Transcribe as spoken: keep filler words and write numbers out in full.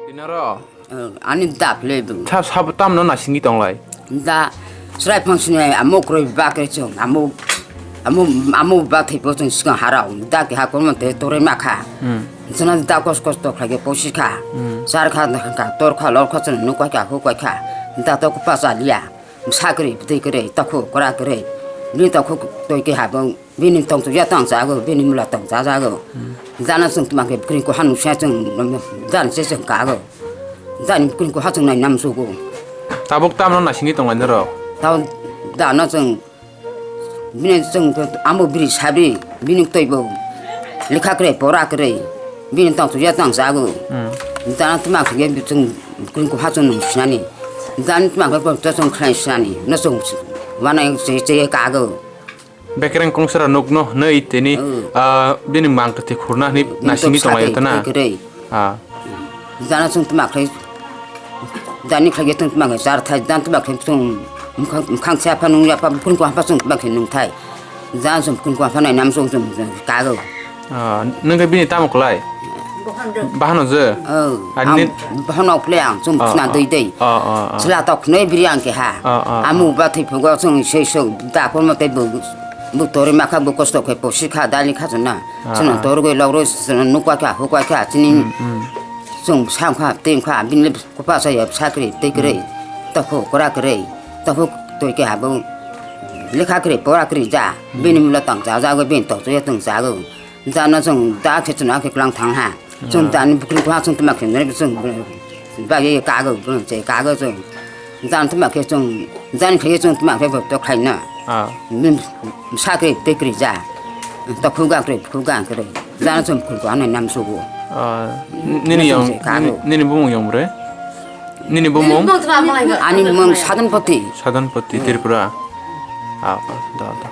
Dinaro. Ani dak le bw. Sa sabo tamno nasingwi tonglai. Da chwrai phang sini amo kroi bakre chwng amo amo amo ba thai po chwng sikang harao da ke ha kono te tore ma kha. Hmm. Jana da kos kos to khlai ke posi kha. Hmm. Char kha da kha tor kha lor kha chwng nuk kha hu kha. Da to ku pa cha liya. Sakri bwtwi kwrwi, takhuk kwrak kwrwi, bini takhuk twi khe habung, bini tongthokya tong chago, bini mula tong chajago. Hmm. Jana chwng tma khe bwkrwi kok hanung se chwng, jana se chwng kago. Jani bwkrwi kok ha chwng nai nam sugo. Tabuk tamno naisingwi tonglai norok? Tabuk jana chwng, bini chwng amo biri sabi, bini twi bo lekha kwrwi, pora kwrwi, bini tongthokya tong chago. Hmm. Jana tma khe chwng bwkrwi kok ha chwng nung sinani. Jani tma khe chwng khlai sinani, no chwng wanai che che kago. Bekereng kongsara nukno hwnwi tini, hmm, ah, bini mang kwthwi khurna hwnwi nasingwi tonglai tana. Kwrwi. Ah. Jana chwng tma khlai, jani khlai chwng tma khlai char thai, jana tma khlai chwng mukhang, mukhang se apha nung ya pha, phun ko apha chwng tma khlai nung thai. Jana chwng phun ko apha nai nam chwng chwng kago. Ah, nung khe bini tamo khlai? Bahano je? Oh, ani am, bahano khlai ang, chwng, ah, khna, ah, dei dei. Ah, ah, ah. Chwla tok khnai biri ang khe ha. Ah, ah, ah. Amu ba thwi phugo chwng sei sok da ko mo tei bu, bu tori ma kha bu kosto khe posi kha dali kha chwng na. Ah, chwng ah. Tor goi logro chwng nukwa kha hukwa kha chini. Hmm, hmm. Chwng sam kha tei kha bini le kopa sa ya sakri tei kwrwi. Hmm. Takhuk kwrak kwrwi. Takhuk twi khe habo lekha kwrwi pora kwrwi ja. Hmm. Bini mula tong chajago bini tong chajago tong chago. Jana chwng da khe chwng akhe kwlang thang ha. Chwng, ah, dani bwkrwi kwha chwng tma khe nai chwng ba ye kago, chwng che kago chwng. Jan tma khe chwng, jan khe chwng tma khe bo to khlai na. Ah. Sakri tekri ja. To khuga kre khuga kre. Jana chwng khul ko anai nam sugo. Ah, nini yang, nini, nini bumung yang bre? Nini bumung? Ani mung Sadanpati. Sadanpati, hmm. Tripura. Ah, ah, da, da.